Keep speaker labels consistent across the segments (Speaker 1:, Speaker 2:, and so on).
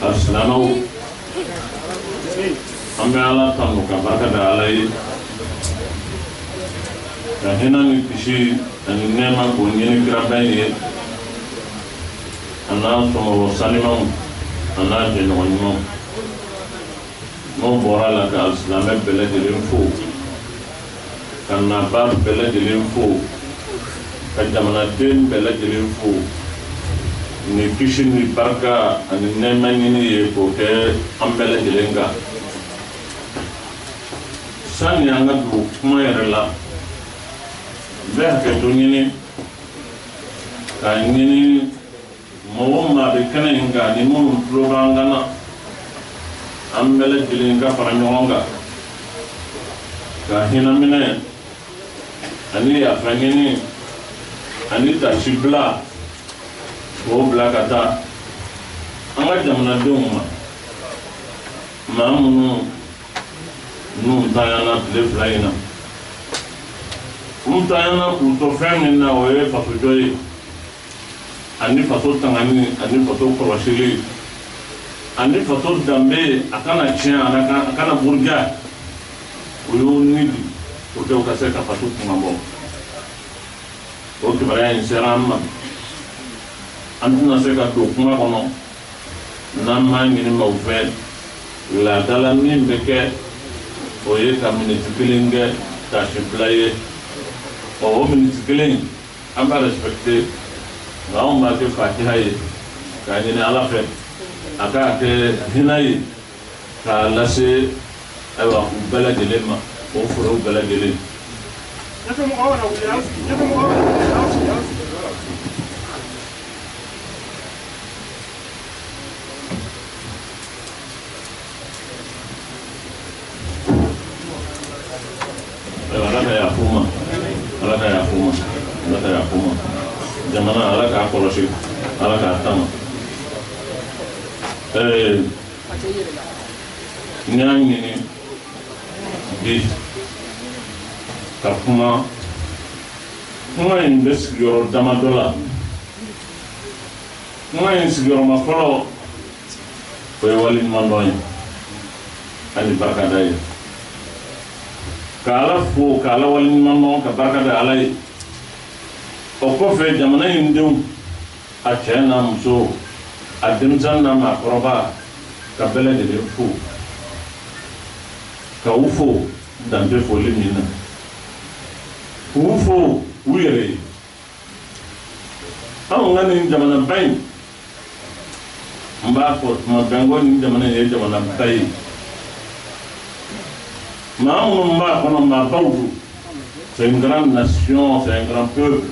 Speaker 1: Alisilamɛw, an bɛ Ala tanu ka barika da Ala ye, ka hinɛ ni kisi ani nɛɛma k'o ɲini kiraba in ye, a n'a sɔmɔgɔ sanimanw, a n'a jɛɲɔgɔn ɲumanw. N'o bɔra la, ka alisilamɛ bɛɛ lajɛlen fo, ka naba bɛɛ lajɛlen fo, ka jamanaden bɛɛ lajɛlen fo ni kisi ni barika ani nɛɛma ɲini ye k'o kɛ an bɛɛ lajɛlen kan. Sani an ka don kuma yɛrɛ la, n bɛ hakɛto ɲini k'a ɲini mɔgɔ o maa bɛ kɛnɛ in kan ni minnu tulo b'an kan na, an bɛɛ lajɛlen ka fara ɲɔgɔn kan ka hinɛ minɛ ani yafa ɲini ani tasibila k'o bila ka taa an ka jamanadenw ma, maa minnu n'u ntanyana tile 2 in na. U ntanyana k'u to fɛn min na, o ye fasojɔ ye ani faso tangani ani faso kɔlɔsili ani faso danbe, a kana tiɲɛ, a kana buruja. O y'o ni di pour que u ka se ka faso kunmabɔ. O kibaruya in sera an ma. An tɛna se ka don kuma kɔnɔ n'an m'a ɲini maaw fɛ. Laadala min bɛ kɛ, o ye ka miniti kelen kɛ tasibila ye. Ɔ, o miniti kelen, an b'a respecté, nka anw b'a kɛ fatiha ye k'a ɲini Ala fɛ a k'a kɛ hinɛ ye k'a lase, ayiwa, u bɛɛ lajɛlen ma, o forow bɛɛ lajɛlen.
Speaker 2: Ɲɛfɛ mɔgɔw kana wuli, aw sigi. Ɲɛfɛ mɔgɔw kana wuli, aw sigi, aw sigi.
Speaker 1: Ayiwa, Ala ka yafa u ma, Ala ka yafa u ma, Ala ka yafa u ma. Jamana, Ala k'a kɔlɔsi, Ala k'a tanga. N y'a ɲini bi ka kuma. Kuma in bɛ sigiyɔrɔ damadɔ la. Kuma in sigiyɔrɔma fɔlɔ, o ye waleɲumandɔn ye ani barikada ye, ka Ala fo, ka Ala waleɲumandɔn, ka barika da Ala ye. O kɔfɛ, jamana in denw, a cɛ n'a muso, a denmisɛn n'a maakɔrɔba, ka bɛɛ lajɛlen fo, ka u fo dan tɛ foli min na, k'u fo u yɛrɛ ye. Anw ka nin jamanaba in, n b'a fɔ tuma bɛɛ, n ko nin jamana in ye jamanaba ye. Maa minnu b'a kɔnɔ, maabaw don. C'est une grande nation, c'est un grand peuple,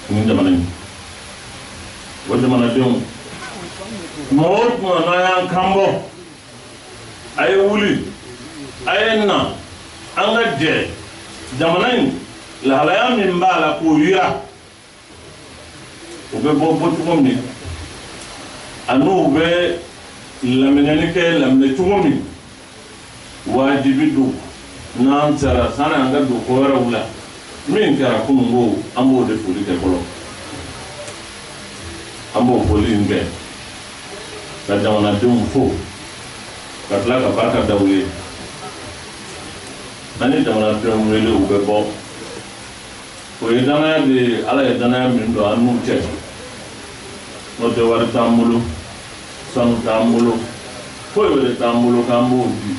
Speaker 1: nin jamana in. O jamanadenw, tuma o tuma n'an y'an kan bɔ, a ye wuli, a ye na, an ka jɛ jamana in lahalaya min b'a la k'o yira. U bɛ bɔ bɔ cogo min, ani u bɛ laminɛni kɛ laminɛ cogo min, wajibi don n'an sera sani an ka don ko wɛrɛw la. Min kɛra kununko, an b'o de foli kɛ fɔlɔ. An b'o foli in kɛ ka jamanadenw fo, ka tila ka barika da u ye. N'an ye jamanadenw wele, u bɛ bɔ. O ye danaya de ye, Ala ye danaya min don an n'u cɛ. N'o tɛ, wari t'an bolo, sanu t'an bolo, foyi wɛrɛ t'an bolo k'an b'o di.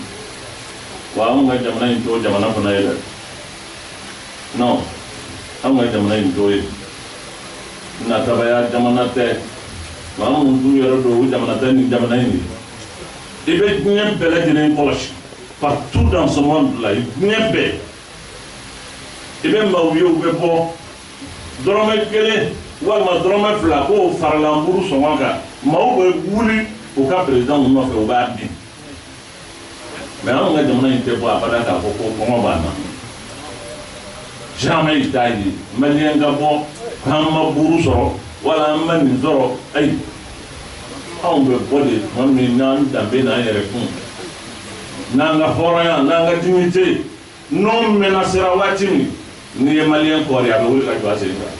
Speaker 1: Wa anw ka jamana in t'o jamana fana ye dɛ. Non, anw ka jamana in t'o ye. Natabaya jamana tɛ. Maa minnu t'u yɛrɛ don, o jamana tɛ nin jamana in ye. I bɛ diɲɛ bɛɛ lajɛlen kɔlɔsi, partout dans ce monde là, diɲɛ bɛɛ, i bɛ maaw ye, u bɛ bɔ dɔrɔmɛ 1 walima dɔrɔmɛ 2 k'o farala nburu sɔngɔ kan, maaw bɛ wuli u ka président nɔfɛ, u b'a bin. Mais anw ka jamana in tɛ bɔ abada k'a fɔ ko kɔngɔ b'an na. Jamais i t'a ye Malien ka bɔ k'an ma buru sɔrɔ wala an ma nin sɔrɔ. Ayi, anw bɛ bɔ de tuma min n'an danbe n'an yɛrɛ kun, n'an ka hɔrɔnya, n'an ka dignité n'o menacera waati min, n'i ye Malien kɔɔri, a bɛ wuli ka jɔ a sen kan.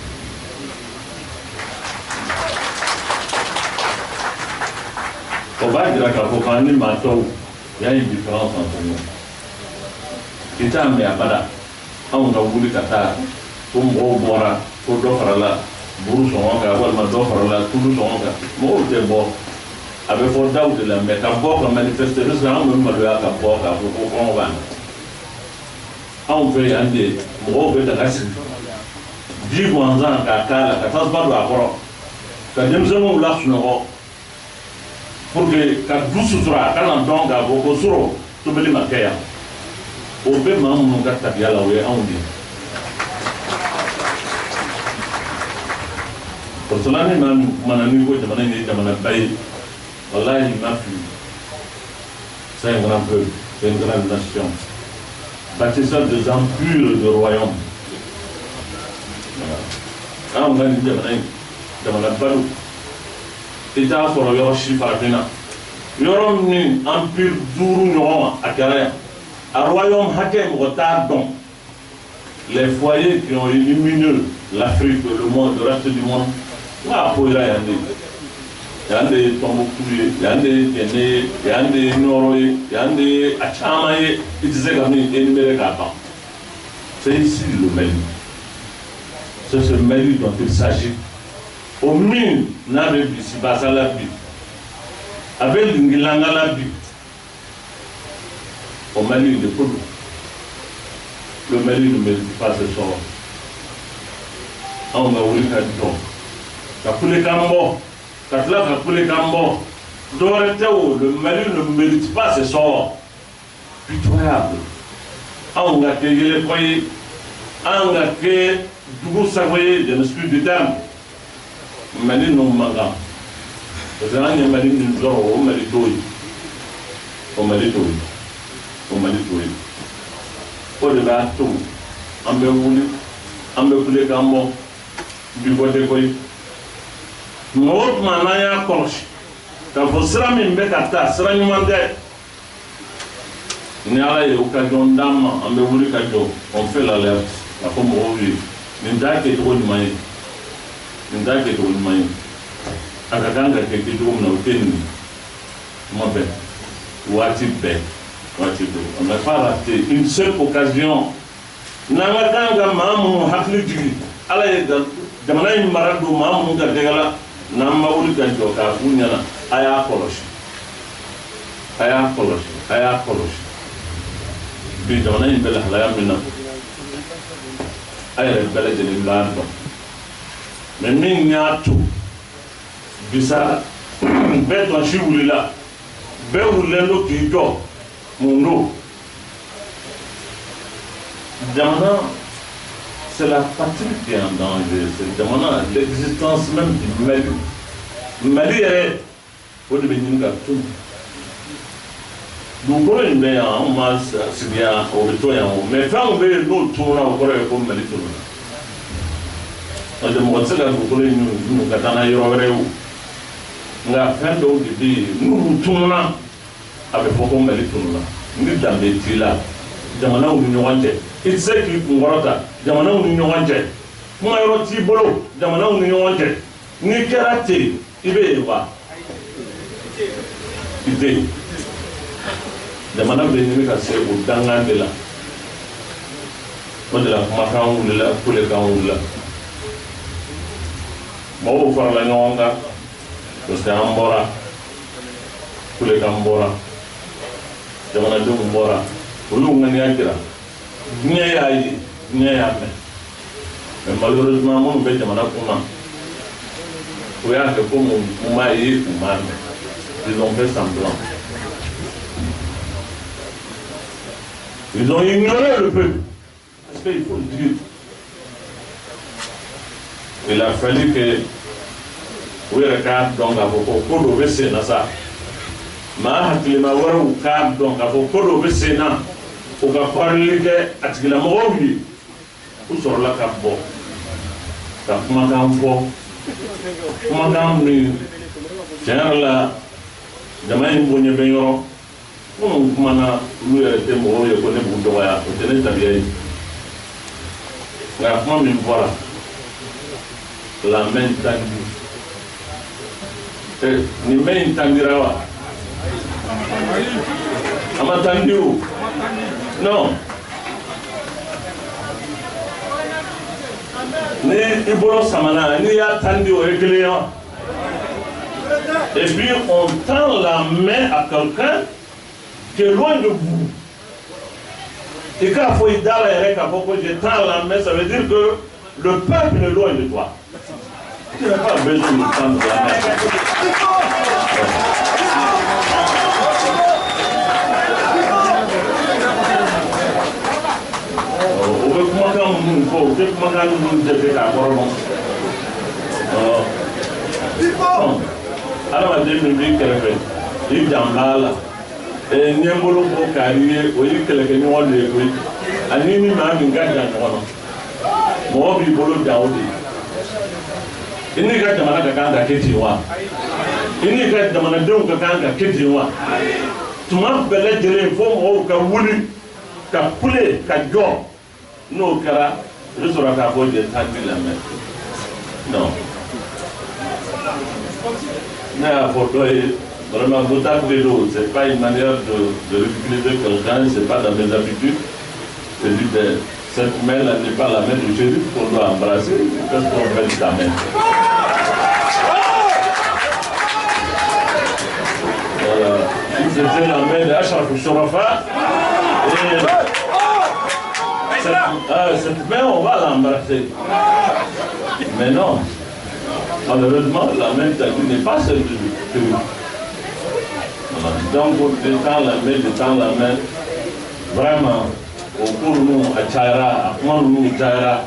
Speaker 1: O b'a jira k'a fɔ k'an ni maa tɔw, y a une différence entre nous. I t'a mɛn abada anw ka wuli ka taa ko mɔgɔw bɔra, ko dɔ farala buru sɔngɔ kan, walima dɔ farala tulu sɔngɔ kan. Mɔgɔw tɛ bɔ, a bɛ fɔ daw de la, mais ka bɔ ka manifester, parce que anw bɛ maloya ka bɔ k'a fɔ ko kɔngɔ b'an na. Anw fɛ yan de, mɔgɔw bɛ daga sigi, ji gansan k'a k'a la, ka tasuma don a kɔrɔ, ka denmisɛnninw lasunɔgɔ pour que ka du sutura, a kana dɔn k'a fɔ ko sɔrɔ tobili ma kɛ yan. O bɛ maa minnu ka tabiya la, o ye anw de ye. O cela, ni maa min kumana n'i ko jamana in ye jamanaba ye, walahi ma fili. C'est un grand peuple, c'est une grande nation, bâtisseur des empires de royaume. Anw ka nin jamana in, jamanaba don. I t'a sɔrɔ yɔrɔ si farafinna, yɔrɔ min empire duuru ɲɔgɔn a kɛra yan, a royaume hakɛ mɔgɔ t'a dɔn. Les foyers qui ont illuminé l'Afrique, le monde, le reste du monde, n k'a poyira yan de. Yan de ye Tombouctou ye, yan de ye Jɛnɛ ye, yan de ye Ɲɔrɔ ye, yan de ye a caman ye, i tɛ se ka min énumérer k'a ban. C'est ici le Mali, c'est ce Mali dont il s'agit. O min n'a bɛ bisibasa la bi, a bɛ lingilanga la bi, o Mali de ko don. Le Mali ne mérite pas ce sort. Anw ka wuli ka jɔ ka kulekan bɔ, ka tila ka kulekan bɔ, dɔwɛrɛ tɛ o, le Mali ne mérite pas ce sort pitoyable. Anw ka kɛ yɛlɛkɔ ye, anw ka kɛ dugu sago ye, je m'excuse du terme. Mali ninnu man kan, parce que an ye Mali min sɔrɔ, o Mali t'o ye, o Mali t'o ye, o Mali t'o ye. O de b'a to an bɛ wuli, an bɛ kulekan bɔ bi. Bɔ tɛ koyi. Tuma o tuma n'an y'a kɔlɔsi k'a fɔ sira min bɛ ka taa, sira ɲuman tɛ, ni Ala ye occasion d'an ma, an bɛ wuli ka jɔ, on fait l'alerte k'a fɔ mɔgɔw ye: nin t'a kɛcogo ɲuman ye, nin t'a kɛcogo ɲuman ye. A ka kan ka kɛ kɛcogo min na, o tɛ nin ye. Tuma bɛɛ, waati bɛɛ, waati bɛɛ, on n'a pas raté une seule occasion. N'an ka kan ka maa minnu hakili jigin, Ala ye jamana in mara don maa minnu ka dɛgɛ la, n'an ma wuli ka jɔ k'a f'u ɲɛna: a y'a kɔlɔsi, a y'a kɔlɔsi, a y'a kɔlɔsi, bi jamana in bɛ lahalaya min na, a yɛrɛ bɛɛ lajɛlen b'a dɔn. Mais min y'a to bisa bɛɛ tɔnsi wulila, bɛɛ wulilen don k'i jɔ, mun don? Jamana, c'est la patrie qui est en danger, c'est jamana, l'existence même du Mali. Mali yɛrɛ, o de bɛ ɲini ka tunu. Dugukolo in bɛ yan, anw ma sigi yan, o bɛ to yan o. Mais fɛnw bɛ yen, n'o tununa, o kɔrɔ ye ko Mali tununa. Parce que mɔgɔ tɛ se ka dugukolo in ɲunu ka taa n'a ye yɔrɔ wɛrɛ ye o. Nka fɛn dɔw de bɛ yen, n'olu tununa, a bɛ fɔ ko Mali tununa. Ni danbe t'i la jamanaw ni ɲɔgɔn cɛ, i tɛ se k'i kunkɔrɔta jamanaw ni ɲɔgɔn cɛ, kuma yɔrɔ t'i bolo jamanaw ni ɲɔgɔn cɛ. N'i kɛra ten, i bɛ yen wa? I tɛ yen. Jamana bɛ ɲini ka se o dangan de la. O de la kumakan wulila, kulekan wulila, mɔgɔw farala ɲɔgɔn kan, parce que an bɔra, kulekan bɔra, jamanadenw bɔra, olu ŋaniya jira, diɲɛ y'a ye, diɲɛ y'a mɛn. Mais malheureusement, minnu bɛ jamana kunna, o y'a kɛ komi u m'a ye, u m'a mɛn. Ils ont fait semblant, ils ont ignoré le peuple, parce qu'il faut le dire, il a fallu que u yɛrɛ k'a dɔn k'a fɔ ko ko dɔ bɛ sen na sa. Maa hakilima wɛrɛw k'a dɔn k'a fɔ ko dɔ bɛ sen na, u ka farili kɛ a tigilamɔgɔw ye. U sɔrɔla ka bɔ ka kumakan fɔ, kumakan min tiɲɛ yɛrɛ la, jama in bonya bɛ yɔrɔ minnu kumana, olu yɛrɛ tɛ mɔgɔw ye ko ne b'u dɔgɔya, o tɛ ne tabiya ye. Nka kuma min fɔra, la main tendue, nin main in tendira wa? A ma tan di o. Non. Ni i bolo samana, n'i y'a tan di, o ye kelen ye wa? Et puis on tend la main à quelqu'un qui est loin de vous. Et quand il faut y dar je tends la main, ça veut dire que le peuple est loin de toi. Tu n'as pas besoin de tendre la main. O bɛ kumakan minnu fɔ, u tɛ kumakan minnu jate k'a kɔrɔ dɔn. Adamaden min b'i kɛrɛfɛ, i jan b'a la, ɲɛbolo ko k'a ye, o y'i kɛlɛkɛɲɔgɔn de ye koyi. Ani ni maa min ka jan ɲɔgɔn na, mɔgɔ b'i bolo jan o de ye. I n'i ka jamana ka kan ka kɛ ten wa? I n'i ka jamanadenw ka kan ka kɛ ten wa? Tuma bɛɛ lajɛlen fo mɔgɔw ka wuli ka kule ka jɔ. N'o kɛra, i bɛ sɔrɔ k'a fɔ je t'a di lamɛn. Non. Ne y'a fɔ dɔ ye, vraiment, botak de don, c'est pas une manière de ridiculiser quelqu'un, c'est pas dans mes habitudes. C'est dit, ben, cette main-là n'est pas la main du Chérif qu'on doit embrasser. Qu'est-ce qu'on fait de ta main? Voilà. C'était la main de Achraf Chourafa. Et cette main, on va l'embrasser. Mais non. Malheureusement, la main tendue n'est pas celle du Chérif. Voilà. Donc, de tend la main, de tend la main, vraiment, au cours nous, a cayara, a kuma ninnu cayara.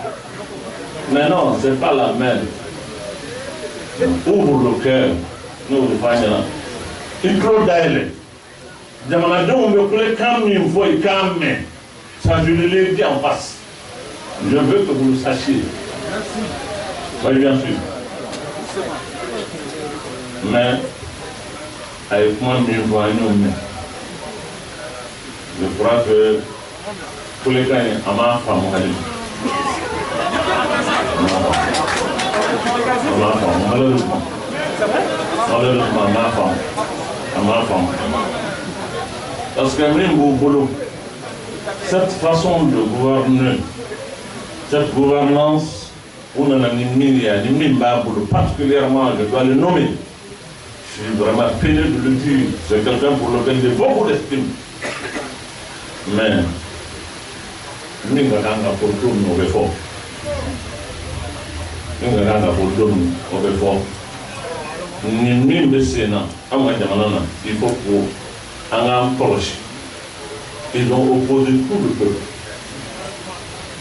Speaker 1: Mais non, c'est pas la main. Ouvre le cœur, n'o de f'a ɲɛna. I tulo dayɛlɛ. Jamanadenw bɛ kulekan min fɔ, i k'a mɛn. Ça, je l'ai dit en face. Je veux que vous le sachiez. Oui, bien sûr. Mais a ye kuma min fɔ, an y'o mɛn. Je crois que kulekan in, a m'a faamu hali bi. A m'a faamu, malheureusement. Malheureusement, a m'a faamu. A m'a faamu. Parce que min b'u bolo, cette façon de gouverner, cette gouvernance, u nana ni min ye, ani min b'a bolo, particulièrement, je dois le nommer. Je suis vraiment peiné de le dire. C'est quelqu'un pour lequel j'ai beaucoup d'estime. Mais min ka kan ka fɔ don min, o bɛ fɔ. Min ka kan ka fɔ don min, o bɛ fɔ. Nin min bɛ sen na an ka jamana na, il faut que an k'an kɔlɔsi. Ils ont opposé tout le peuple.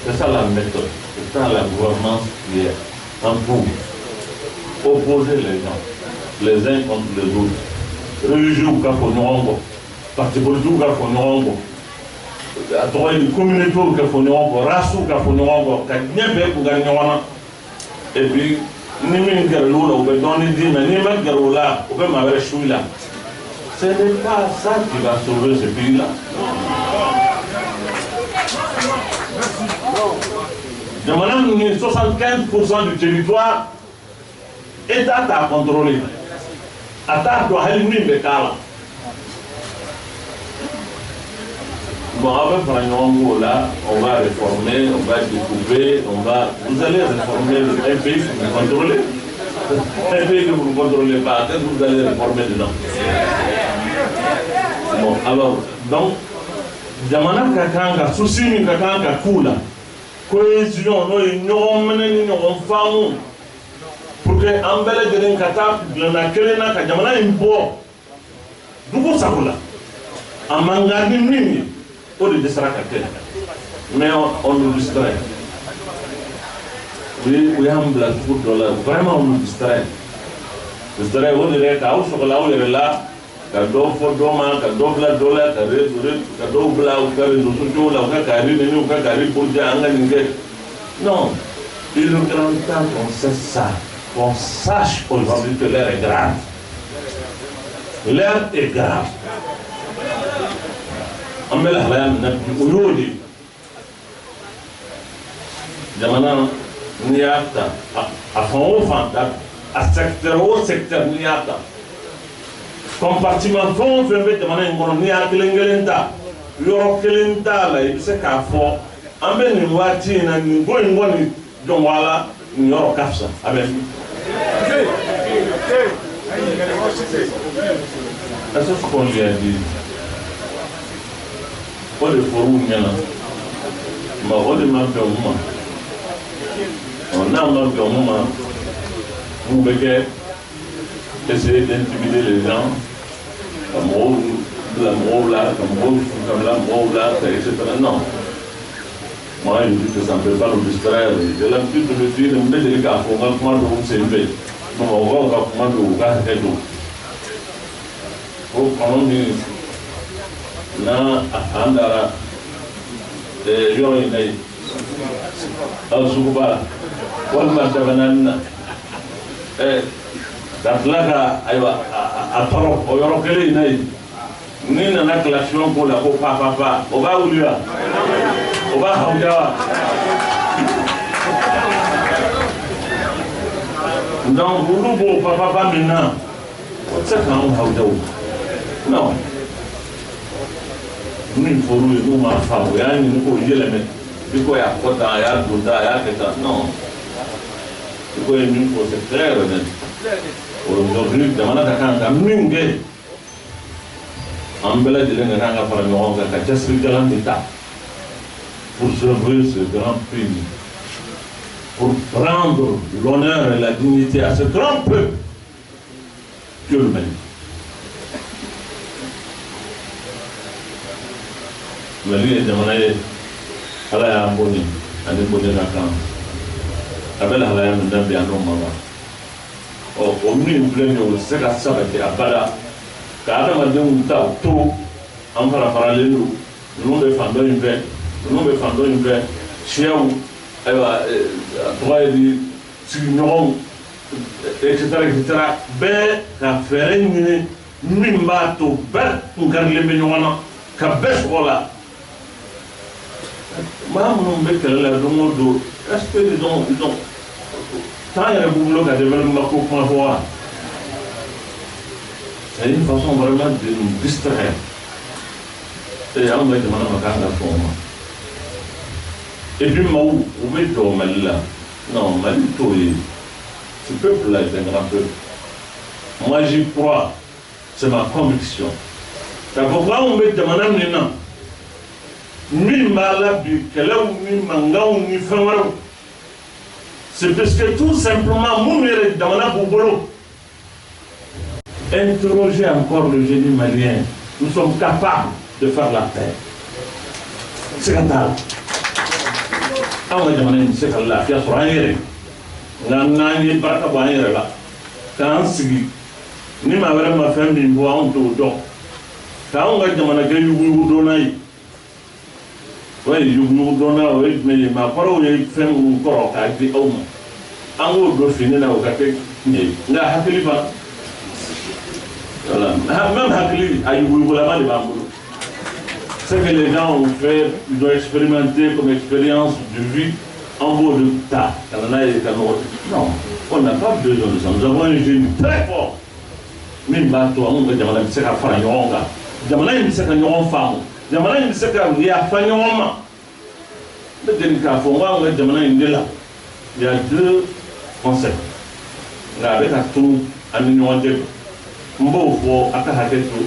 Speaker 1: C'est ça la méthode, c'est ça la gouvernance qui est en cours. Opposer les gens, les uns contre les autres. Religieux ka fɔ ɲɔgɔn kɔ, parti politique ka fɔ ɲɔgɔn kɔ, a tɔgɔ ye di, communauté ka fɔ ɲɔgɔn kɔ, race ka fɔ ɲɔgɔn kɔ, ka diɲɛ bɛɛ kun ka ɲɔgɔn na. Et puis ni min gɛrɛl'o la, u bɛ dɔɔnin d'i ma, n'i ma gɛrɛ o la, u bɛ maa wɛrɛ su i la. Ce n'est pas ça qui va sauver ce pays-là. Jamana ninnu, 75% du territoire, État t'a contrôlé. A t'a dɔn hali min bɛ k'a la. Bon, aw bɛ fara ɲɔgɔn kan o la, on va réformer, on va découper, on va. Vous allez réformer un pays que vous contrôlez. Un pays que vous ne contrôlez pas, qu'est-ce que vous allez réformer dedans? Bon, alors, donc, jamana ka kan ka souci min ka kan ka k'u la, cohésion, n'o ye ɲɔgɔn minɛ ni ɲɔgɔn faamu, pour que an bɛɛ lajɛlen ka taa dilanna kelen na ka jamana in bɔ dugu sago la. A man kan ni min ye, o de dɛsɛra ka kɛ. Mais on nous distrait. U y'an bila cogo dɔ la, vraiment, on nous distrait. Distrait o de yɛrɛ k'aw sɔgɔla aw yɛrɛ la, ka dɔ fɔ dɔ ma, ka dɔ bila dɔ la, ka dɔw bila u ka réseaux sociaux la, u ka kari nini, u ka kari buruja, an ka nin kɛ. Non, il est grand temps qu'on cesse ça, qu'on sache aujourd'hui que l'heure est grave. L'heure est grave. An bɛ lahalaya min na bi, o y'o de ye. Jamana, n'i y'a ta a fan o fan ta, a secteur o secteur, n'i y'a ta, Compartiment fɛn o fɛn bɛ jamana in kɔnɔ, n'i y'a kelen kelen ta, yɔrɔ kelen t'a la i bɛ se k'a fɔ an bɛ nin waati in na, nin ko in kɔni jɔn a la, nin yɔrɔ ka fisa a bɛ min. C'est ce qu'on lui a dit. O de fɔr'u ɲɛna, mais o de ma bɛn u ma. Ɔ, n'a ma bɛn u ma, mun bɛ kɛ? Essayer d'intimider les gens, ka mɔgɔw bila mɔgɔw la, ka mɔgɔw ka bila mɔgɔw la, ka et cetera. Non. Moi, je dis que ça ne peut pas nous distraire. J'ai l'habitude de le dire, n bɛ deli k'a fɔ n ka kuma dɔw sen fɛ, Bamakɔkaw ka kuma don, u ka hakɛ don. Ko kɔnɔ min n'a a fan dara yɔrɔ in na yen, aw suguba la walima dabanani na, ka tila ka ayiwa a tɔrɔ o yɔrɔ kelen in na yen, n'i nana klaxon k'o la ko pa pa pa, o b'a wuli wa? O b'a hawuja wa? Donc olu b'o pa pa pa min na, o tɛ se k'anw hawuja o. Non, min fɔr'u ye n'u m'a faamu, u y'a ɲini k'o yɛlɛmɛ, i ko y'a fɔ tan, a y'a don tan, a y'a kɛ tan. Non, i ko ye min fɔ, c'est clair net. Aujourd'hui, jamana ka kan ka min kɛ, an bɛɛ lajɛlen ka kan ka fara ɲɔgɔn kan ka cɛsiri jalan de ta pour sauver ce grand pays, pour prendre l'honneur et la dignité à ce grand peuple que le Mali. Mali ye jamana ye, Ala y'an bonya, ani bonya ka kan. A bɛ lahalaya min na bi, an n'o ma ban. Ɔ, o min filɛ nin ye, o tɛ se ka sabati abada ka adamadenw ta to an fara faralen don, ninnu bɛ fan dɔ in fɛ, ninnu bɛ fan dɔ in fɛ, siyaw, ayiwa, a tɔgɔ ye di, sigiɲɔgɔnw, et cetera, et cetera, bɛɛ ka fɛɛrɛ ɲini min b'a to bɛɛ kun karilen bɛ ɲɔgɔn na ka bɛɛ sɔgɔ la. Maa minnu bɛ kɛlɛ la don o don, est-ce que ils ont temps yɛrɛ b'u bolo ka développement ko kuma fɔ wa? C'est une façon vraiment de nous distraire. Et anw ka jamana ma kan ka sɔn o ma. Et puis maaw, u bɛ jɔ Mali la. Non, Mali t'o ye. Ce peuple-là est un grand peuple. Moi, j'y crois. C'est ma conviction. K'a fɔ ko anw bɛ jamana min na, min b'a la bi, kɛlɛw ni mankanw ni fɛn wɛrɛw, c'est parce que tout simplement minnu yɛrɛ jamana b'u bolo. Interrogez encore le génie malien. Nous sommes capables de faire la paix. Siga t'a la, anw ka jamana in bɛ se ka lafiya sɔrɔ an yɛrɛ, nka n'an ye barika bɔ an yɛrɛ la k'an sigi ni maa wɛrɛ ma fɛn min bɔ, anw t'o dɔn, k'anw ka jamana kɛ yuguyugudonna ye. O ye yuguyugudonna, o ye jumɛn ye? Maakɔrɔw ye fɛn minnu kɔrɔ k'a di aw ma, an k'o don fini na, o ka kɛ tiɲɛ ye. Nka hakili fana, voilà, même hakili a yuguyugulama de b'an bolo. Ce que les gens ont fait, ils ont expérimenté comme expérience de vie, en b'o de ta ka na n'a ye ka nɔgɔ. Non, on n'a pas besoin de ça. Nous avons un génie très fort min b'a to anw ka jamana bɛ se ka fara ɲɔgɔn kan, jamana in bɛ se ka ɲɔgɔn faamu, jamana in bɛ se ka yafa ɲɔgɔn ma. N bɛ deli k'a fɔ n ko anw ka jamana in de la, il y a deux concepts, nka a bɛ ka tunu an ni ɲɔgɔn cɛ. N b'o fɔ, a ka hakɛ to,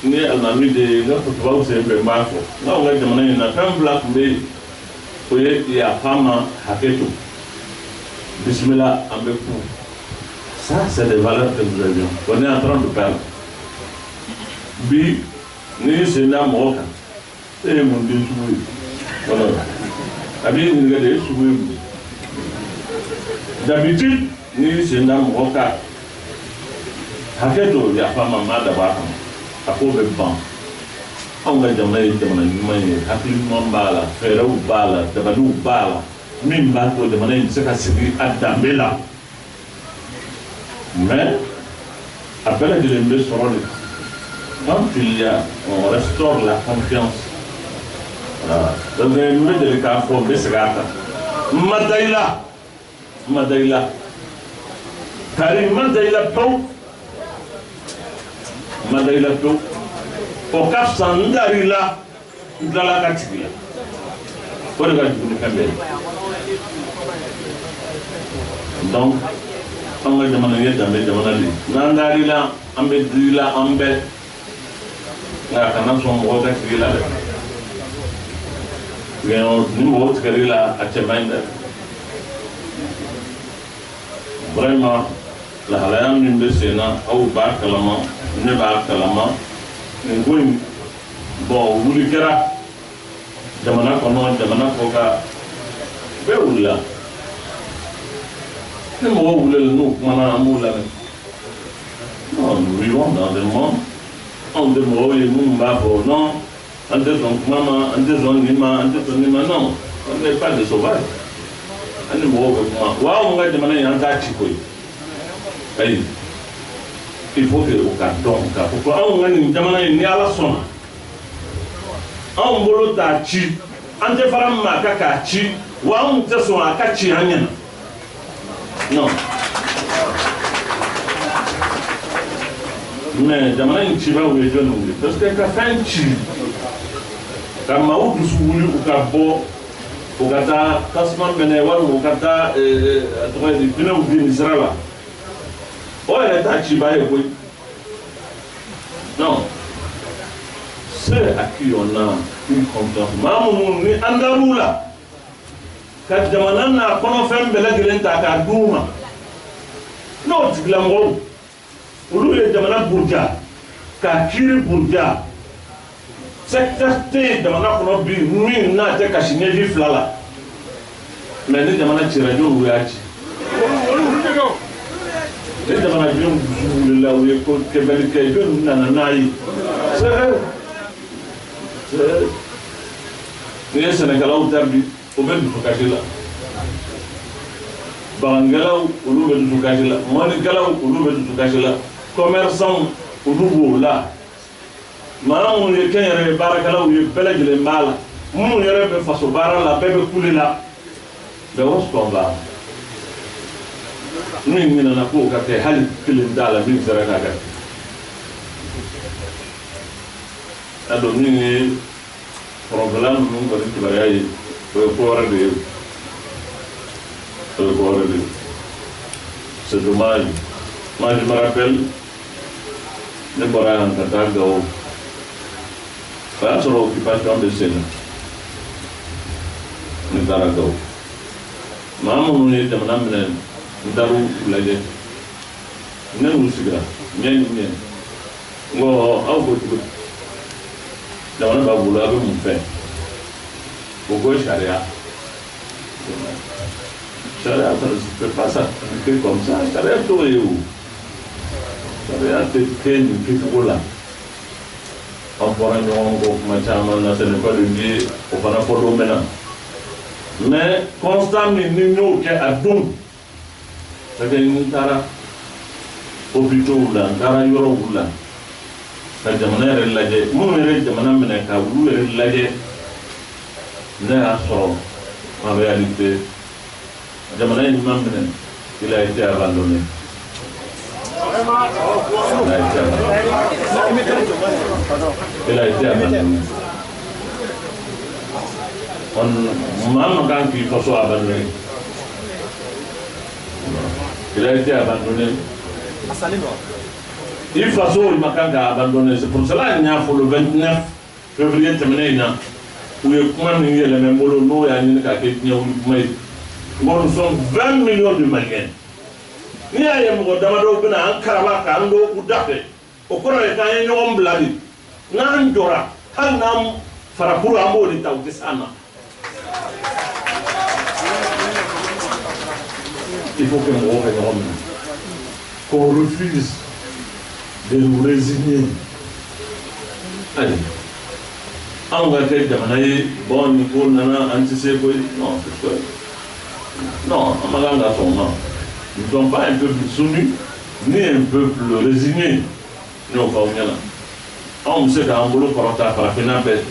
Speaker 1: n ye alimami de ye, n ka kutubaw sen fɛ n b'a fɔ n k'anw ka jamana in na, fɛn fila tun bɛ yen, o ye yafa ma, hakɛ to, bisimila, an bɛ ku. Ça, c'est des valeurs que nous avions, on est en train de perdre. Bi, n'i y'i sen da mɔgɔ kan, e ye mun den sugu ye? Voilà, a b'i ɲininka de, e sugu ye mun ye? D'habitude, n'i y'i sen da mɔgɔ kan, hakɛ to, yafa ma, n m'a dabɔ a kama, a ko bɛ ban. Anw ka jamana ye jamana ɲuman ye, hakili ɲuman b'a la, fɛɛrɛw b'a la, dabaliw b'a la, min b'a to jamana in bɛ se ka sigi a danbe la. Mais a bɛɛ lajɛlen bɛ sɔrɔ de quand il y a, on restaure la confiance. Voilà. Donc n bɛ deli k'a fɔ, n bɛ segin a kan, n ma da i la, n ma da i la, kari, n ma da i la pewu. N ma da i la pewu. O ka fisa n dar'i la, n tilala ka tig'i la. O de ka jugu ni fɛn bɛɛ ye. Donc an ka jamana ye danbe jamana de ye. N'an dar'i la, an bɛ d'i la, an bɛɛ. Nka kana sɔn mɔgɔw ka tig'i la dɛ. Ni mɔgɔw tigɛr'i la, a cɛ man ɲi dɛ. Vraiment, lahalaya min bɛ sen na, aw b'a kalama, ne b'a kalama. Nin ko in, bon, wuli kɛra jamana kɔnɔ, jamana kɔ kan, bɛɛ wulila. Ni mɔgɔw wulila, n'u kumana, an b'u lamɛn. Non, nous vivons dans un monde, anw tɛ mɔgɔw ye minnu b'a fɔ non, an tɛ sɔn kuma ma, an tɛ sɔn nin ma, an tɛ sɔn nin ma. Non, on n'est pas des sauvages. An ni mɔgɔw bɛ kuma wa. Anw ka jamana in, an t'a ci koyi. Ayi, il faut que o ka dɔn k'a fɔ ko anw ka nin jamana in, ni Ala sɔnna, anw bolo t'a ci, an tɛ fara maa kan k'a ci wa, anw tɛ sɔn a ka ci an ɲɛna. Non, mais jamana in cibaw ye jɔnniw ye? Parce que ka fɛn ci ka maaw dusu wuli, u ka bɔ, u ka taa tasuma mɛnɛ, walima u ka taa, a tɔgɔ ye di, pinɛw bin sira la, o yɛrɛ t'a ciba ye koyi. Non, ceux à qui on a une confiance, maa minnu ni an dar'u la ka jamana n'a kɔnɔfɛn bɛɛ lajɛlen ta k'a d'u ma, n'o tigilamɔgɔw, olu ye jamana buruja k'a kiiri buruja. Secteur tɛ yen jamana kɔnɔ bi min n'a tɛ kasi ɲɛji fila la. Mais ni jamana cira, jɔnw y'a ci? Ni jamanadenw dusu wulila, u ye ko kɛbali kɛ, jɔnni nana n'a ye? C'est eux, c'est eux. N'i ye sɛnɛkɛlaw ta bi, o bɛ dusukasi la. Bagankɛlaw, olu bɛ dusukasi la. Mɔnikɛlaw, olu bɛ dusukasi la. Commerçants, olu b'o la. Maa minnu ye kɛnyɛrɛye baarakɛlaw ye, bɛɛ lajɛlen b'a la. Minnu yɛrɛ bɛ faso baara la, bɛɛ bɛ kule la. Mais où est-ce qu'on va? Min ɲinɛna k'o ka kɛ, hali kelen t'a la min sera k'a kɛ. A dɔn min ye kɔrɔnfɛla ninnu kɔni kibaruya ye, o ye ko wɛrɛ de ye, o ye ko wɛrɛ de ye. C'est dommage. Moi, je me rappelle, ne bɔra yan ka taa Gawo, o y'a sɔrɔ occupation bɛ sen na. Ne taara Gawo, maa minnu ye jamana minɛ, n taar'u lajɛ. Ne n'u sigira ɲɛ ni ɲɛ. N ko aw ko cogo di? Jamana b'a bolo, a bɛ mun fɛ? O ko sariya, sariya, ça ne se fait pas s'appliquer comme ça. Sariya t'o ye o, sariya tɛ kɛ nin kɛcogo la. An fɔra ɲɔgɔn kɔ kuma caman na, ce n'est pas le lieu, o fana fɔ don bɛ na. Mais constat min ni n y'o kɛ a don, c'est que n taara hôpitaux la, n taara yɔrɔw la ka jamana yɛrɛ lajɛ, minnu yɛrɛ ye jamana minɛ, ka olu yɛrɛ lajɛ, ne y'a sɔrɔ en réalité jamana in ma minɛ, il a été abandonné. Il a été abandonné. Il a été abandonné. On maa man kan k'i faso abandonné. Il a été abandonné. I faso ma kan ka abandonné. C'est pour cela n y'a fɔ le 29 février tɛmɛnen in na, u ye kuma min yɛlɛmɛ n bolo, n'o y'a ɲini k'a kɛ diɲɛ wuli kuma ye. N ko nous sommes 20 millions de Maliens. N'i y'a ye mɔgɔ damadɔw bɛna an karaba k'an don u da fɛ, o kɔrɔ ye k'an ye ɲɔgɔn bila de. N'an jɔra, hali n'an farakuru, an b'o de ta, u tɛ s'an na. Il faut que mɔgɔw ka ɲɔgɔn minɛ, qu'on refuse de nous résigner. Ayi, anw ka kɛ jamana ye, bon, nin ko nana, an tɛ se koyi. Non, c'est quoi? Non, an ma kan ka sɔn o ma. Nous ne sommes pas un peuple soumis ni un peuple résigné. Ne y'o fɔ aw ɲɛna. Anw bɛ se k'an bolo kɔrɔta farafinna bɛɛ.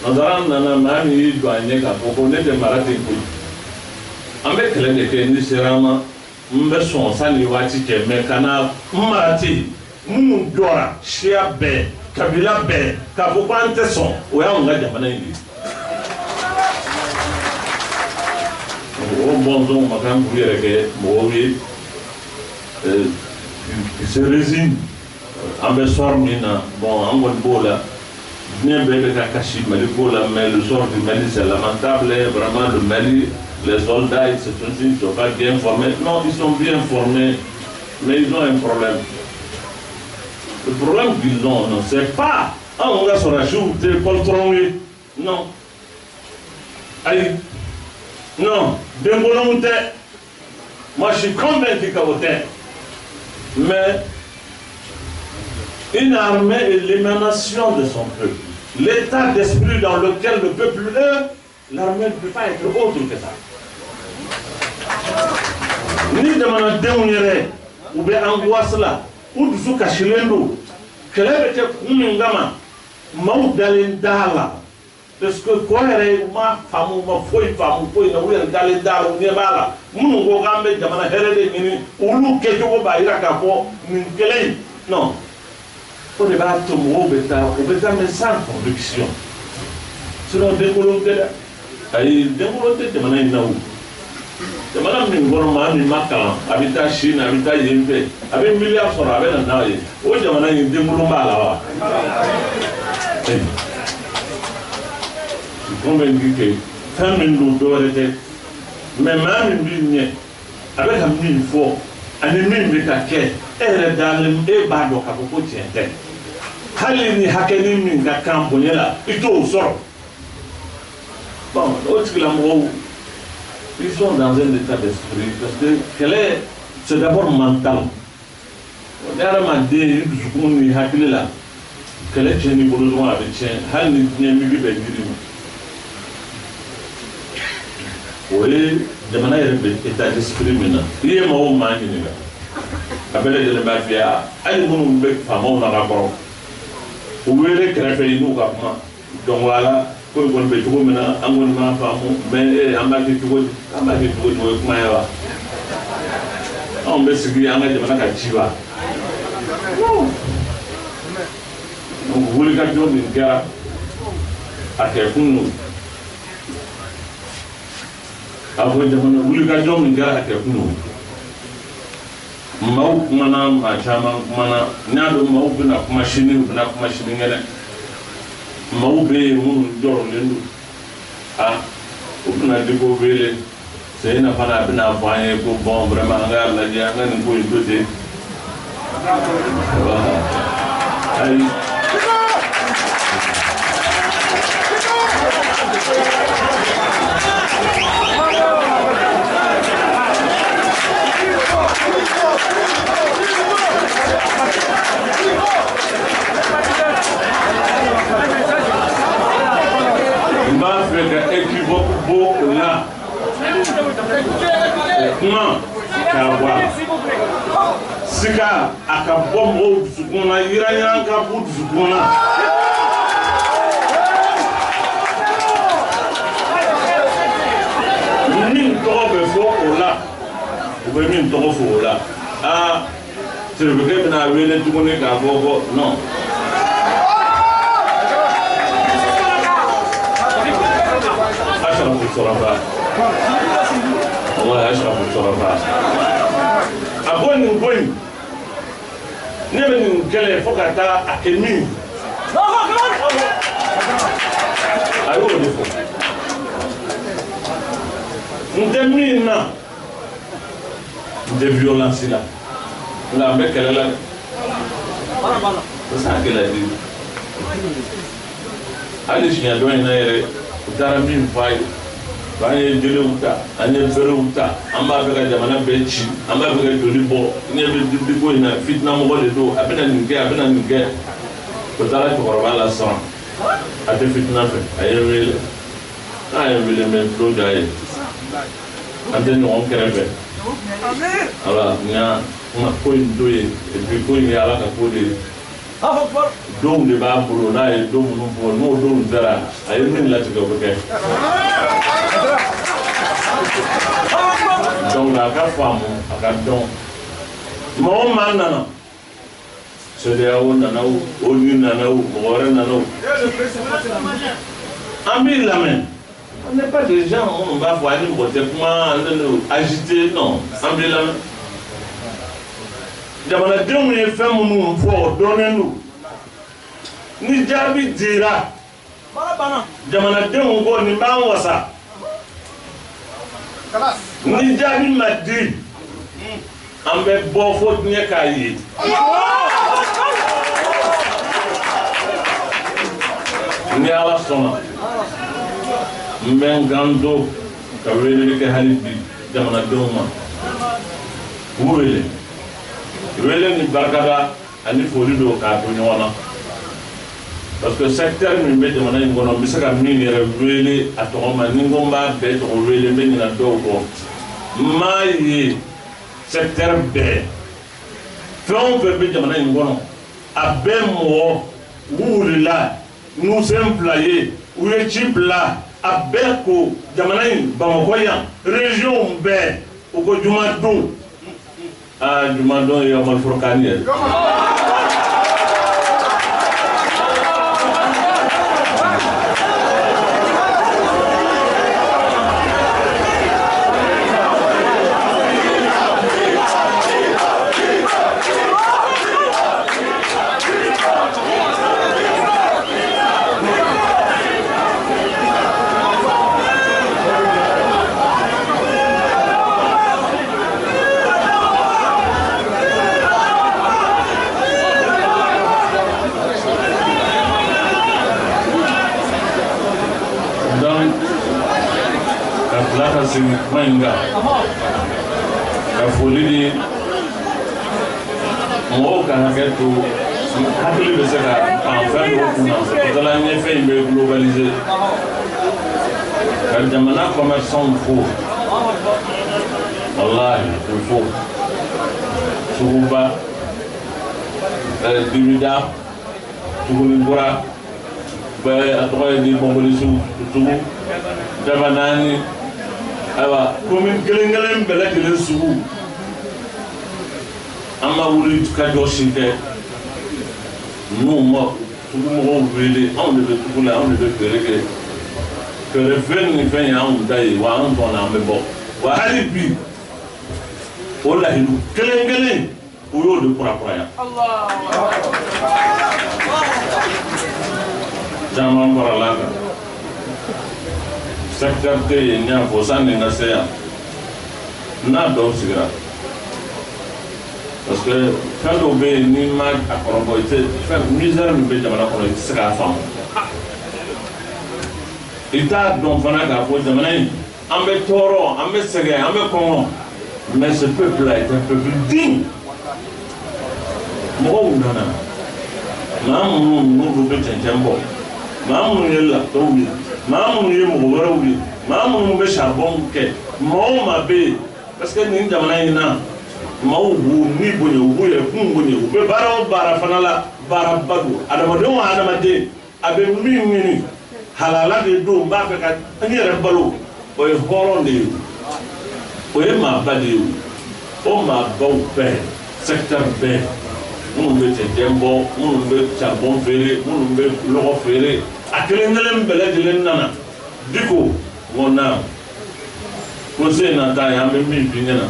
Speaker 1: Nanzara nana, maa min y'i jɔ a ɲɛ k'a fɔ ko ne tɛ mara ten koyi, an bɛ kɛlɛ de kɛ, ni sera an ma, n bɛ sɔn sanni waati cɛ, mais ka na n mara ten. Minnu jɔra siya bɛɛ, kabila bɛɛ, k'a fɔ ko an tɛ sɔn, o y'anw ka jamana in de ye. O bɔnsɔnw ma kan k'u yɛrɛ kɛ mɔgɔw ye qui se résignent. An bɛ sort min na, bon, an kɔni b'o la. Diɲɛ bɛɛ bɛ ka kasi Mali ko la, mais le sort du Mali, c'est lamentable vraiment. Le Mali, les soldats, ils sont pas bien formés. Non, ils sont bien formés, mais ils ont un problème. Le problème qu'ils ont, non, c'est pas anw ka sɔrɔdasiw tɛ poltronw ye, non, ayi, non, denkolonw tɛ. Moi, je suis convaincu que o tɛ, mais une armée est l'émanation de son peuple. L'état d'esprit dans lequel le peuple est, l'armée ne peut pas être autre que ça. Ni jamanadenw yɛrɛ u bɛ angoisse la, u dusu kasilen don, kɛlɛ bɛ kɛ kun min kama, maaw dalen t'a la, parce que kɔ yɛrɛ u ma faamu, u ma foyi faamu ko in na, u yɛrɛ dalen t'a la, u ɲɛ b'a la. Minnu ko k'an bɛ jamana hɛrɛ de ɲini, olu kɛcogo b'a jira k'a fɔ nin kɛlɛ in, non, o de b'a to mɔgɔw bɛ taa, u bɛ taa, mais sans conviction. Sinon denkolon tɛ dɛ, ayi, denkolon tɛ jamana in na. O jamana min kɔnɔ, maa min ma kalan, a bɛ taa Chine, a bɛ taa yen fɛ, a bɛ miliyari sɔrɔ, a bɛ na n'a ye, o jamana in denkolon b'a la wa? Je suis convaincu que fɛn min don, dɔwɛrɛ tɛ, mais maa min b'i ɲɛ, a bɛ ka min fɔ ani min bɛ ka kɛ, e yɛrɛ dalen, e b'a dɔn k'a fɔ ko tiɲɛ tɛ. Hali ni hakɛni min ka kan bonya la, i t'o sɔrɔ. Bon, o tigilamɔgɔw, ils sont dans un état d'esprit, parce que kɛlɛ, c'est d'abord mental. Ni hadamaden i dusukun ni hakili la, kɛlɛ tiɲɛ n'i bolo dɔrɔn, a bɛ tiɲɛ, hali ni diɲɛ migi bɛ jiri ma. O ye jamana yɛrɛ bɛ état d'esprit min na, i ye maa o maa ɲininka, a bɛɛ lajɛlen b'a f'i ye. Hali minnu bɛ faamaw na ka kɔrɔ, u wele kɛrɛfɛ, i n'u ka kuma. Donc voilà, ko in kɔni bɛ cogo min na, an kɔni m'a faamu, mais an b'a kɛ cogo di? An b'a kɛ cogo di? O ye kuma ye wa? Anw bɛ sigi an ka jamana ka ci wa? Donc wulikajɔ min kɛra, a kɛ kun don. A fɔ jamana, wulikajɔ min kɛra, a kɛ kun don. Maaw kumana, maa caman kumana. N y'a dɔn maaw bɛna kuma sini, u bɛna kuma sinikɛnɛ. Maaw bɛ yen minnu jɔrɔlen don, a u bɛna Diko wele Seyina fana, a bɛna fɔ an ye ko bon, vraiment, an k'a lajɛ, an ka nin ko in to ten. Ayi, n b'a fɛ ka équivoque bɔ o la, o kuma k'a bɔ a la, sika a ka bɔ mɔgɔw dusukun na, yiranyiran ka b'u dusukun na. Min tɔgɔ bɛ fɔ o la, u bɛ min tɔgɔ fɔ o la, aa, sirifekɛ bɛna wele tuguni k'a fɔ ko non. أشرف الشرفاء، والله أشرف الشرفاء. A ko nin ko in, ne bɛ nin kɛlɛ fo ka taa a kɛ min, a y'o de fɔ. N tɛ min na, n tɛ violence la, nka n bɛ kɛlɛ la dɛ. C'est ça qu'il a dit. Hali siɲɛ dɔ in na yɛrɛ, u taara min fɔ a ye, k'an ye jelew ta, an ye berew ta, an b'a fɛ ka jamana bɛɛ ci, an b'a fɛ ka joli bɔ, ɲɛ bɛ dibiko in na, fitina mɔgɔ de don, a bɛna nin kɛ, a bɛna nin kɛ. O taara cɛkɔrɔba la siran, a tɛ fitina fɛ. A ye n wele, n'a ye n wele, n bɛ n tulo jɔ a ye, an tɛ ɲɔgɔn kɛrɛfɛ. Ala n y'a kuma ko in to yen, et puis ko in ye Ala ka ko de ye. Donw de b'a bolo, n'a ye don minnu fɔ, n'o donw sera, a ye min latigɛ, o bɛ kɛ. Donc a ka faamu, a ka dɔn, maa o maa nana CEDEAO nana o, ONU nana o, mɔgɔ wɛrɛ nana o, an b'i lamɛn. On n'est pas des gens minnu b'a fɔ an ni mɔgɔ tɛ kuma, an tɛ n'o agiter, non, an b'i lamɛn. Jamanadenw ye fɛn minnu fɔ, o dɔnnen don. Ni jaabi dira jamanadenw ko nin b'an wasa. Ni jaabi ma di, an bɛ bɔ fo diɲɛ k'a ye. Ni Ala sɔnna, n bɛ n kan to ka weleli kɛ hali bi jamanadenw ma, k'u wele wele ni barikada ani foli don k'a to ɲɔgɔn na, parce que secteur min bɛ jamana in kɔnɔ, n bɛ se ka min yɛrɛ wele a tɔgɔ ma, ni n ko n b'a bɛɛ tɔgɔ wele, n bɛ ɲinɛ dɔw kɔ. N m'a ye secteur bɛɛ, fɛn o fɛn bɛ jamana in kɔnɔ, a bɛɛ mɔgɔ u wulila n'u sen fila ye, u ye ci bila, a bɛɛ ko jamana in Bamakɔ yan, région bɛɛ, u ko jumadon. Aa, jumadon ye Yawmal Furqani ye. Donc ka tila ka segin kuma in kan, ka foli di mɔgɔw ka hakɛ to, hakili bɛ se ka pan fɛn dɔw kunna, o dɔ la n ye fɛn in bɛ globaliser, ka jamana commerçant fo, walahi k'u fo, suguba, dibida, Tugunikura bɛɛ, a tɔgɔ ye di, Bɔnboli sugu, sugu daba naani, ayiwa, commune kelen kelen bɛɛ lajɛlen sugu, an ma wuli ka jɔ si kɛ n'u ma sugu mɔgɔw wele. Anw de bɛ sugu la, anw de bɛ feere kɛ, feere fɛn ni fɛn ye anw ta ye, wa an tɔn an bɛ bɔ wa. Hali bi o lahidu kelen kelen, u y'o de kurakuraya, caman farala kan. Secteur tɛ yen, n y'a fɔ sanni n ka se yan, n'a dɔw sigira, parce que fɛn dɔw bɛ yen, n'i ma a kɔrɔbɔ, i tɛ fɛn misère min bɛ jamana kɔnɔ, i tɛ se k'a faamu. I t'a dɔn fana k'a fɔ jamana in, an bɛ tɔɔrɔ, an bɛ sɛgɛn, an bɛ kɔngɔ, mais ce peuple là est un peuple digne. Mɔgɔw nana, maa minnu n'olu bɛ cɛncɛn bɔ, maa minnu ye latɔw ye, maa minnu ye mɔgɔ wɛrɛw ye, maa minnu bɛ charbon kɛ, maa o maa bɛ yen, parce que nin jamana in na, maaw b'u ni bonya, u b'u yɛrɛ kun bonya, u bɛ baara o baara fana la, baaraba don. Adamaden o adamaden a bɛ min ɲini halala de don, n b'a fɛ ka n yɛrɛ balo, o ye hɔrɔn de ye, o ye maaba de ye. O maabaw bɛɛ, secteur bɛɛ, minnu bɛ cɛncɛn bɔ, minnu bɛ charbon feere, minnu bɛ lɔgɔ feere, a kelen kelen bɛɛ lajɛlen nana. Diko n ko na ko se na taa ye, an bɛ min f'i ɲɛna,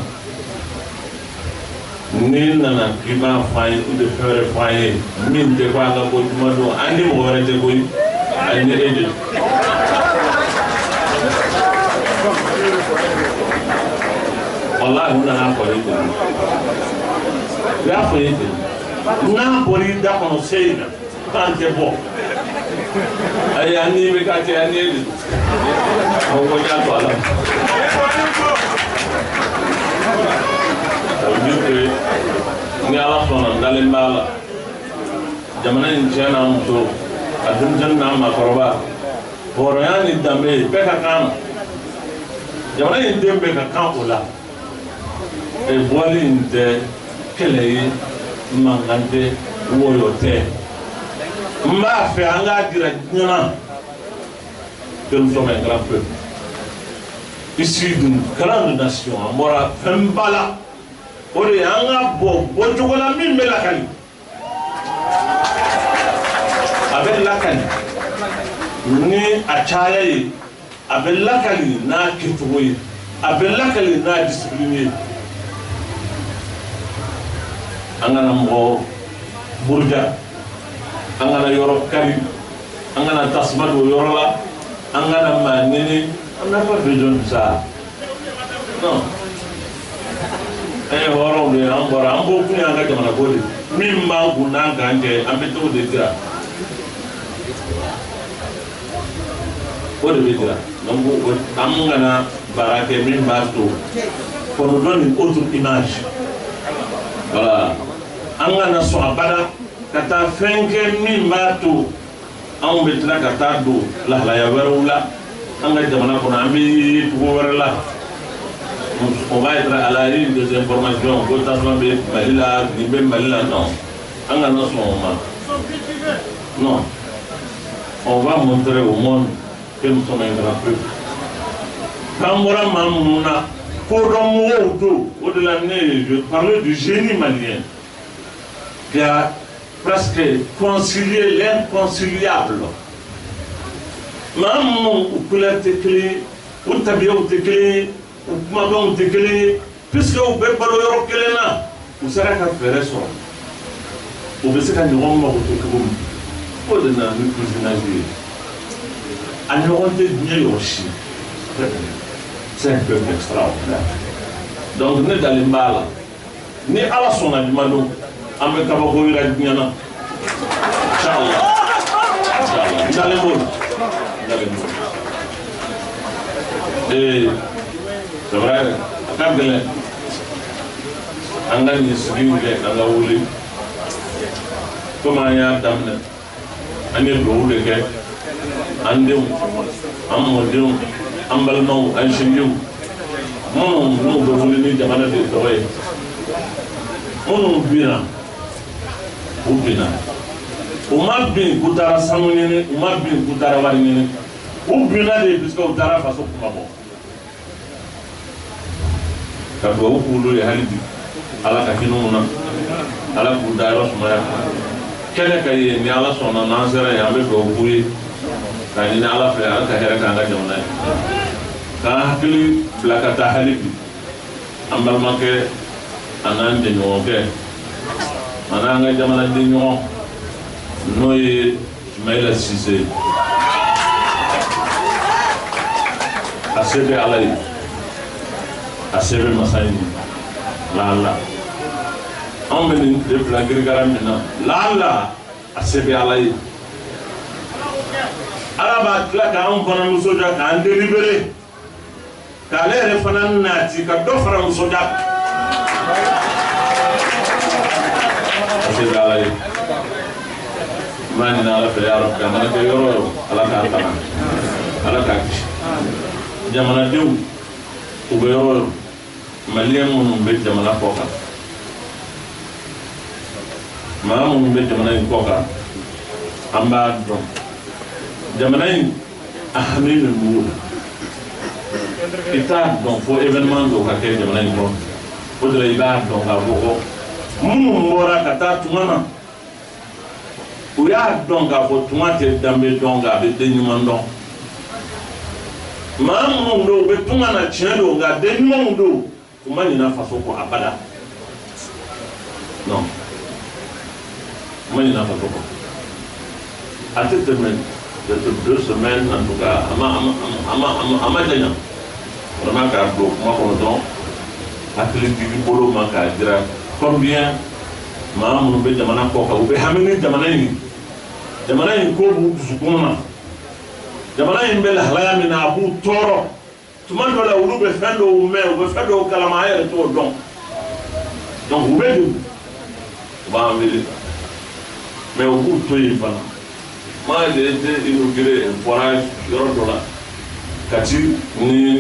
Speaker 1: n'i nana k'i b'a fɔ an ye, i bɛ fɛn wɛrɛ fɔ an ye min tɛ ko an ka bɔ juma don, an ni mɔgɔ wɛrɛ tɛ koyi, ani ni e de. Walahi, u nana fɔ ye ten, u y'a fɔ ye ten, n'a bɔra i da kɔnɔ se in na k'an tɛ bɔ, ayi, an ni bɛ k'a cɛ, an ni e de don. Awɔ, ko n y'a to a la. Ça veut dire que ni Ala sɔnna, n dalen b'a la, jamana in cɛ n'a muso, a denmisɛnnin n'a maakɔrɔba, hɔrɔnya ni danbe bɛɛ ka kan na, jamana in den bɛɛ ka kan o la. Bɔli in tɛ kɛlɛ ye, mankan tɛ, wɔyɔ tɛ. N b'a fɛ an k'a jira diɲɛ na que nous sommes un grand peuple issu d'une grande nation. An bɔra fɛnba la, o de ye an ka bɔ bɔcogo la min bɛ lakali. lakali ni a caya ye, a bɛ lakali n'a kɛcogo ye, a bɛ lakali n'a discipline ye. An kana mɔgɔ buruja, an kana yɔrɔ kari, an kana tasuma don yɔrɔ la, an kana maa nɛni. On n'a pas besoin de ça, non. An ye hɔrɔnw de ye, an bɔra, an bɔ kun y'an ka jamana ko de. Min b'an kun n'an k'an kɛ, an bɛ t'o de jira, o de bɛ jira. Donc an kana baara kɛ min b'a to qu'on nous donne une autre image. Voilà, an kana sɔn abada ka taa fɛn kɛ min b'a to anw bɛ tila ka taa don lahalaya wɛrɛw la an ka jamana kɔnɔ, an bɛ ye cogo wɛrɛ la. On va être à la une des informations ko tasuma bɛ Mali la, nin bɛ Mali la. Non, an kana sɔn o ma. Non, on va montrer au monde que nous sommes un grand peuple. K'an bɔra maa minnu na, kodɔn mɔgɔw don. O de la ne je parlais du génie malien qui a presque concilié l'inconciliable. Maa minnu u couleur tɛ kelen ye, u tabiyaw tɛ kelen ye, u kumakanw tɛ kelen ye, puisque u bɛ balo yɔrɔ kelen na, u sera ka fɛɛrɛ sɔrɔ, u bɛ se ka ɲɔgɔn mago to cogo min. O de nana ni cousinage ye. A ɲɔgɔn tɛ diɲɛ yɔrɔ si. C'est un peuple extraordinaire. Donc ne dalen b'a la, ni Ala sɔnna, juma don an bɛ kabako yira diɲɛ na, inchallah, inchallah. N dalen b'o la, n dalen b'o la. Ee, c'est vrai, a ka gɛlɛn an ka nin sigi in kɛ, an ka wuli komi an y'a daminɛ, an ye dugawu de kɛ an denw, an mɔdenw, an balimaw, an sinjiw minnu n'u bɛ wuli ni jamana de tɔgɔ ye. Minnu binna, u binna, u ma bin k'u taara sanu ɲini, u ma bin k'u taara wari ɲini, u binna de puisque u taara faso kuma bɔ. Ka dugawu k'olu ye hali bi, Ala ka hinɛ u na, Ala k'u dayɔrɔ sumaya. Kɛnɛ ka ye, ni Ala sɔnna, n'an sera yen, an bɛ dugawu k'u ye k'a ɲini Ala fɛ, Ala ka hɛrɛ k'an ka jamana ye, k'an hakili bila ka taa hali bi an balimakɛ, a n'an jɛɲɔgɔnkɛ, a n'an ka jamanaden ɲɔgɔn, n'o ye Sumayila Sise. A se bɛ Ala ye, a se bɛ masa in ye. Laala anw bɛ nin tile fila girigara min na, laala a se bɛ Ala ye, Ala b'a tila k'anw fana nisɔndiya, k'an délibéré, k'ale yɛrɛ fana nati ka dɔ fara nisɔndiya. A se bɛ Ala ye. N b'a ɲini Ala fɛ, ya Rabbi, a mana kɛ yɔrɔ o yɔrɔ, Ala k'a tanga, Ala k'a kisi. Jamanadenw u bɛ yɔrɔ o yɔrɔ, maliyɛn minnu bɛ jamana kɔ kan, maa minnu bɛ jamana in kɔ kan, an b'a dɔn jamana in a hami min b'u la. I t'a dɔn fo événement dɔw ka kɛ jamana in kɔnɔ, o de la i b'a dɔn k'a fɔ ko minnu bɔra ka taa tuma na, u y'a dɔn k'a fɔ tuma tɛ danbe dɔn, nka a bɛ den ɲuman dɔn. Maa minnu don, u bɛ tunga na, tiɲɛ don, nka den ɲumanw don, u ma ɲinɛ faso kɔ abada. Non, u ma ɲinɛ faso kɔ. A tɛ tɛmɛ peut-être 2 semaines, en tout cas, a ma janya vraiment k'a don kuma kɔnɔ dɔrɔn, hakili jigi bolo ma k'a jira combien maa minnu bɛ jamana kɔ kan, u bɛ hami ni jamana in, jamana in ko b'u dusukun na, jamana in bɛ lahalaya min na, a b'u tɔɔrɔ. Tuma dɔ la, olu bɛ fɛn dɔw mɛn, u bɛ fɛn dɔw kalama, an yɛrɛ t'o dɔn. Donc u bɛ degun, u b'an wele, mais u b'u to yen fana. Moi, j'ai été inauguré un forage yɔrɔ dɔ la, Kati ni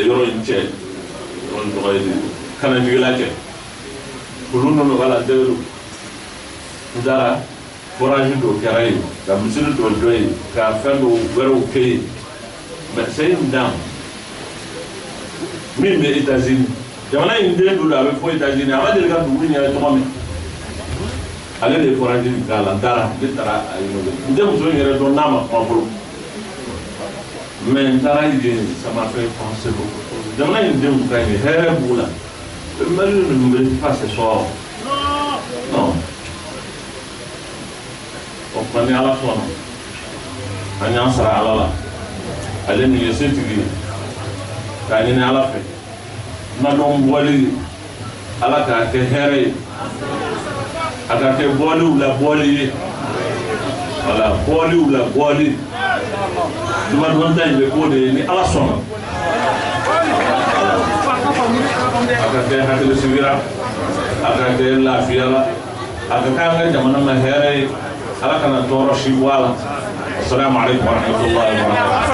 Speaker 1: yɔrɔ in cɛ, yɔrɔ in tɔgɔ ye di, Kanajigila cɛ, olu nɔnɔ b'a la dɛgɛlu. N taara, forage dɔ kɛra yen, ka misiri dɔ jɔ yen, ka fɛn dɔw wɛrɛw kɛ yen. Mais c'est une dame min bɛ États-Unis, jamana in den don, a bɛ fɔ États-Unis, a ma deli ka dugu in yɛrɛ tɔgɔ mɛn. Ale de ye forage in k'a la. N taara, ne taara a inauguré. N tɛ muso in yɛrɛ dɔn n'a ma kuma fɔlɔ, mais n taara yen, ça m'a fait penser beaucoup. Jamana in denw ka ɲi, hɛrɛ b'u la. Le Mali ne mérite pas ce sort, non. O tuma, ni Ala sɔnna, an y'an sara Ala la, ale min ye setigi ye, k'a ɲini Ala fɛ, nadɔn bɔli, Ala k'a kɛ hɛrɛ ye, a ka kɛ bɔliw la bɔli ye. Wala bɔliw la bɔli, jumadon ta in bɛ k'o de ye, ni Ala sɔnna. A ka kɛ hakili sigira, a ka kɛ lafiya la, a ka kɛ an ka jamana ma hɛrɛ ye. Ala kana tɔɔrɔ si bɔ a la. Assalamu alaikum warahmatullahi wabarakatuh.